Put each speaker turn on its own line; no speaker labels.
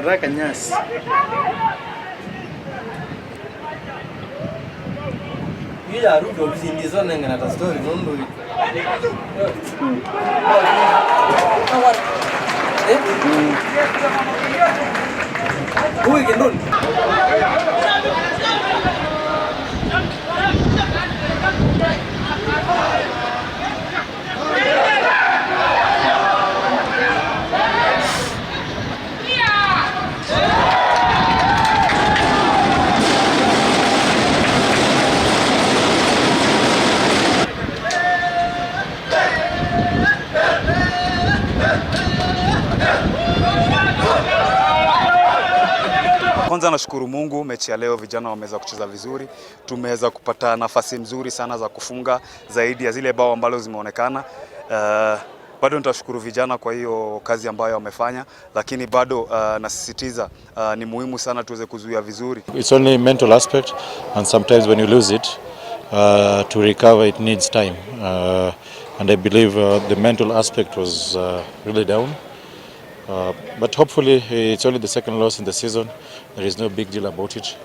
Nataka nyasi.
Ila arudi ofisi ndizo nengena ta story nundu. Eh? Huyu kindoni.
Kwanza nashukuru Mungu, mechi ya leo vijana wameweza kucheza vizuri, tumeweza kupata nafasi mzuri sana za kufunga zaidi ya zile bao ambalo zimeonekana. Bado nitashukuru vijana kwa hiyo kazi ambayo wamefanya, lakini bado nasisitiza ni muhimu sana tuweze kuzuia vizuri.
It's only mental aspect, and sometimes when you lose it, to recover it needs time. And I believe the mental aspect was really down. But hopefully it's only the second loss in the season. There is no big deal about it.